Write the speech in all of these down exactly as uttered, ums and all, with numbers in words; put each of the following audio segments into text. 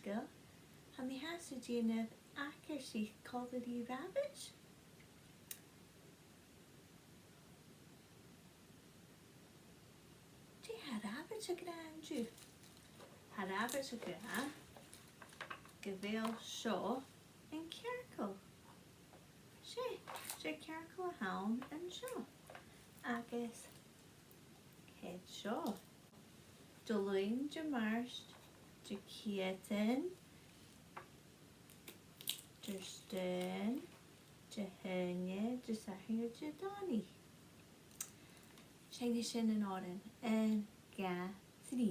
Tha mi fhathast a' dèanamh eacarsaich còmhla ri rabbit. Dè tha rabbit ag ràdh an-diugh? Tha rabbit ag ràdh gu bheil seo an cearcall. 'S e, 's e cearcall a th' ann an seo. Agus ceud seo. Diluain, Dimàirt, Diciadain, Diardaoin, Dihaoine, Disathairne, Didòmhnaich. Seinnidh sinn an t-òran. Aon, dhà, trì.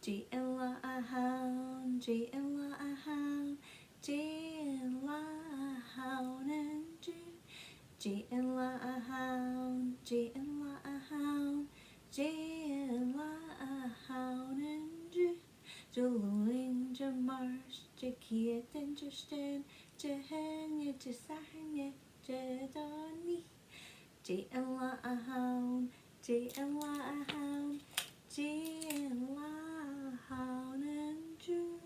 Dè an latha a th' ann, dè an latha a th' ann, dè an latha a th' ann an-diugh? Dè an latha a th' ann, dè an latha a th' ann, dè an latha a th' ann an-diugh? Diluain, Dimàirt, Diciadain, Diardaoin, Dihaoine, Disathairne, Didòmhnaich. Dè an latha a th' ann, dè an latha a th' ann, dè an latha a th' ann an-diugh?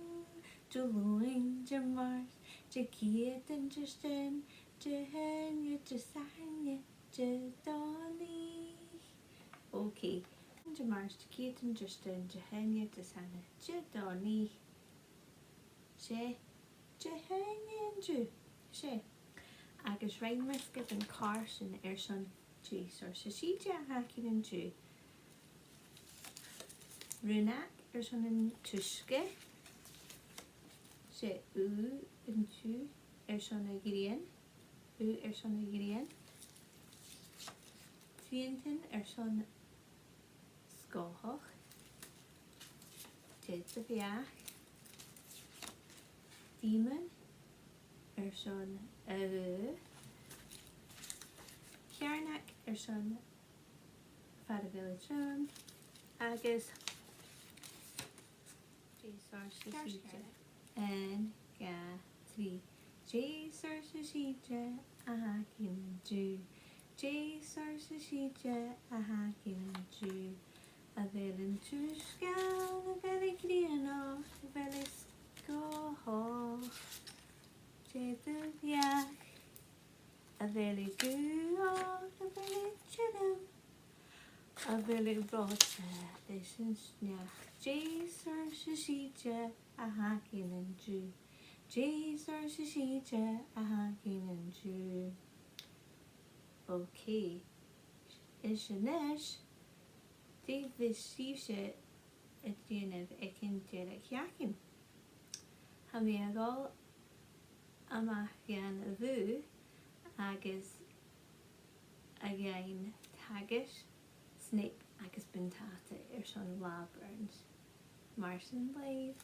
Diluain, Dimàirt, Diciadain, Diardaoin, Dihaoine, Disathairne, Didòmhnaich. Ok. Dimàirt, Diciadain, Diardaoin, Dihaoine, Disathairne, Didòmhnaich. 'S e Dihaoine an-diugh. 'S e. Agus rinn mise an càirdean airson dè seòrsa sìde a th' againn an-diugh. Rionnag airson an t-uisge. 'S e ugh an-diugh airson a' ghrian. Ugh airson a' ghrian. Fiantain airson sgòthach. Dè do bheachd? Dìmean airson a' ghaoith. Ceàrnag airson far a bheil e trom. Agus dè seòrsa sìde? Aon, dhà, trì. Dè seòrsa sìde a th' againn an-diugh? Dè seòrsa sìde a th' againn an-diugh? A bheil an t-uisge ann, a bheil e grianach, a bheil e sgòthach? Dè do bheachd? A bheil e gaothach, a bheil e tioram? A bheil e brònach leis an t-sneachd? Dè seòrsa sìde a th' againn an-diugh? Dè seòrsa sìde a th' againn an-diugh? Ok. Is a-nis, dè bhios sibhse a' dèanamh aig an deireadh-sheachdain? Tha mi a' dol a-mach dhan a' bhùth agus a' dèanamh taigis, snape agus buntàta airson Latha Burns. Mar sin leibh.